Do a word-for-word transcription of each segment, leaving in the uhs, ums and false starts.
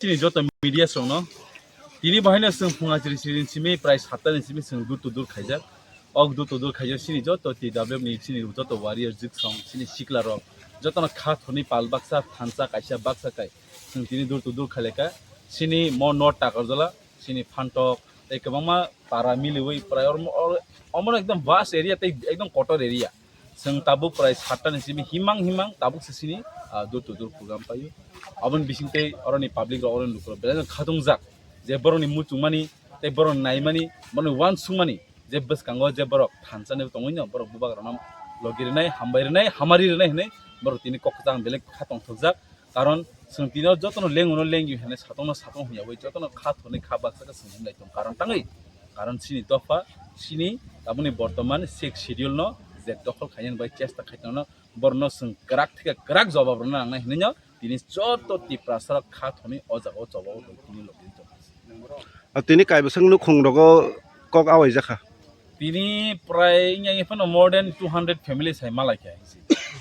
Chini joto media songno tini bahaino chwng phunga chiri chiri simi prai satta ni simi chwng dur to dur khaijak. Ok dur to dur khaijak chini joto T W F ni chini joto warrior jik song chini sikla rok jotono kha thoni pal baksa thansa kaisa baksa kai chwng tini dur to dur khaileka chini mo not takarjala chini phantok tei kwbangma para miliwi prai omo omono ekdom vast area tei ekdom kotor area. Chwng tabuk prai satta ni simi himang himang tabuk se sini, ah, door to door program paio. Aboni bising tei oroni public rok oroni lukurok belai no khatungjak je borokni muchungmani tei borokni naimani borokni uansukmani je bwskango je borok thansa ni tongwi no borok bubagrano logi rwnai hambai rwnai hamari rwnai hinwi borok tini kok kwchang belai kha tongthokjak. Karon chwng tino jotono lengo no lengyo hinwi satongno satong hwnyawi jotono kha thornwi kha baksa khe chwng himlai tong karon tangwi. Karon chini dopha chini tabukni bortoman sixth schedule no je dokhol khainani bai chesta khaitongno borno chwng kwrak thikhe kwrak jobab rwna nangnai hinwi no tini joto Tiprasa rok kha thornwi o jaga o choba o tong tini logi tong. Ah, tini kaibwswk nukhung rogo kok awai jakha. Tini prai wngya phano more than two hundred families hai malai kha.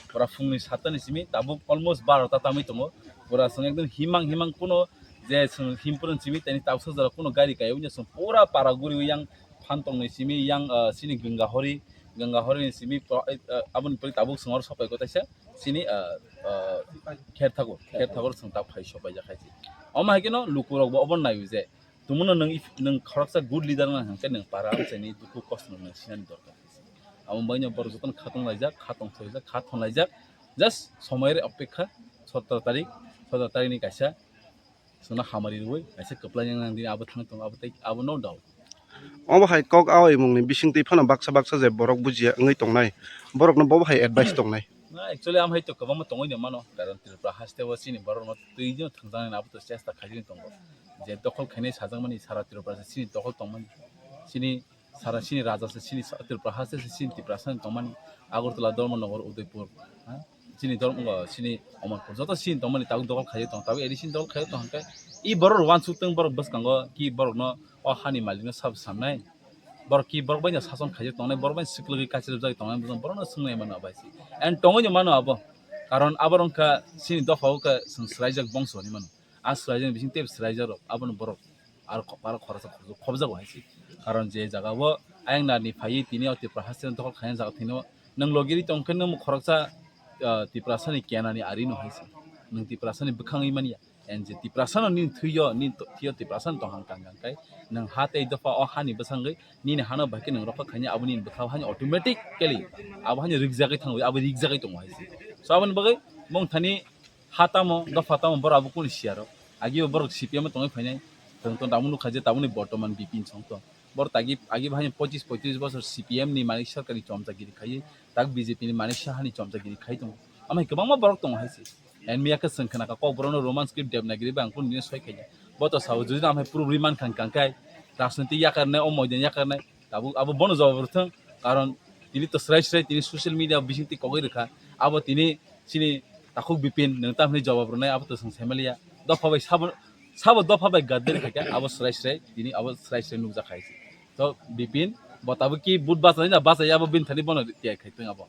Pura phungni satta ni simi tabuk almost barota tamwi tongo. Pura chwng ekdom himang himang kuno je chwng himpuru simi tini tabuk sajora kuno gari kaiwi chwng pura para guriwi yang phan tongni simi yang, ah, sini Gangahori, Gangahori ni simi po-, eh, eh, aboni pore tabuk chwng oro sopai ko taisa sini, ah, ah, Kher Thakur, Kher Thakur chwng ta phai sopai jak hai. Omo hai khe no lukurok bo obo naiwi je Tumuno nwng if-, nwng khoroksa good leader wngna hwnkhe nwng para amchaini dukhu kosto nwng sinani dorkar. Abo baino borok jotono khatong laijak, khatong thwijak, khathon laijak. Just somoyre opekha, sotro tarik, sotro tarikni kaisa chwngno hamari rwui kaisa kwplai nang nang dini abo thang tongo, abo tei abo no doubt. Omo hai kok awaimungni bisingtwi phano baksa baksa je borok bujiya wngwi tongnai, borokno bobo hai advice tongnai. Na, actually, am hai to kwbangma tongwi no mano, karon Tripura haste o chini borok no twi no thangjaknai abo to chesta khaijagwi tongo. Je dokhol khainai sajakmani sara Tripura se chini dokhol tongmani, chini sara chini raja se chini sa-, Tripura haste se chini Tiprasa ni tongmani, Agartala, Dharmanagar, Udaipur, ha? Chini Dharm-, o, chini Amarpur, joto chini tongmani tabuk dokhol khaijak tong, tabuk A D C ni dokhol khaijak tong hwnkhe, i borok rok uansuk tong borok bwskango ki borok no o hani malik no sabo samnai. Borok ki borok bai no sason khaijak tongnai, borok bai swklegwi kachirwk jagwi tongnai, borok no swngnai mano bai se. And tongwi no mano abo. Karon abo wngkha chini dopha o khe chwng swlaijak bongso hinwi mano. A swlaijak ni bising tei swlaijak rok abono borok aro kho-, aro khoroksa khoroksa khobjago hai se. Karon je jaga o ayang narni phaiwi tini o Tripura haste no dokhol khaina jaga thwino nwng logiri tong khe nwng khoroksa, ah, Tiprasa ni kenani ari no hai se. Nwng Tiprasa ni bwkhangwi manya. And je Tiprasa no nini thwiyo, nini to-, thwiyo Tiprasa no tong hang kang kang kai. Nwng ha tei dopha o hani bwsangwi nini hano bai khe nwng rokha khaina abo nini bwkha o hani automatically abo hani rikjagwi thango, abo rikjagwi tongo hai se. So aboni bagwi mung thani ha tamo, dopha tamo borok abo kuni siya rok. Agi bo borok C P M o tongwi phainai. Tong tong tabuk nukha je tabukni bortoman B P N song tong. Borok tagi, agi bo hani pochis poitris bosor C P M ni malik sarkar ni chomchagiri khaiwi, tak B J P ni malik saha ni chomchagiri khai tongo. Amai kwbangma borok tongo hai se. And miya khe chwng khna kha Kokborok no Roman script Devanagiri bai ang kunu dino soi khaidi. Bo to sao jodi amai proof ri man kha hwnkha khe rajniti yakarnai, o moidan yakarnai, tabuk abo bono jawab rwthwng. Karon tini to srai srai tini social media bising twi kogwi rwkha. Abo tini chini takhuk Bipin nwng tamni jawab rwnai abo to chwng sai maliya. Dopha bai sabo, sabo dopha bai gaddar khaikha abo srai srai tini abo srai srai nukjak khai se. To Bipin bo tabuk ki but bachai na bachai abo bini thani bono tiyai khai tong abo.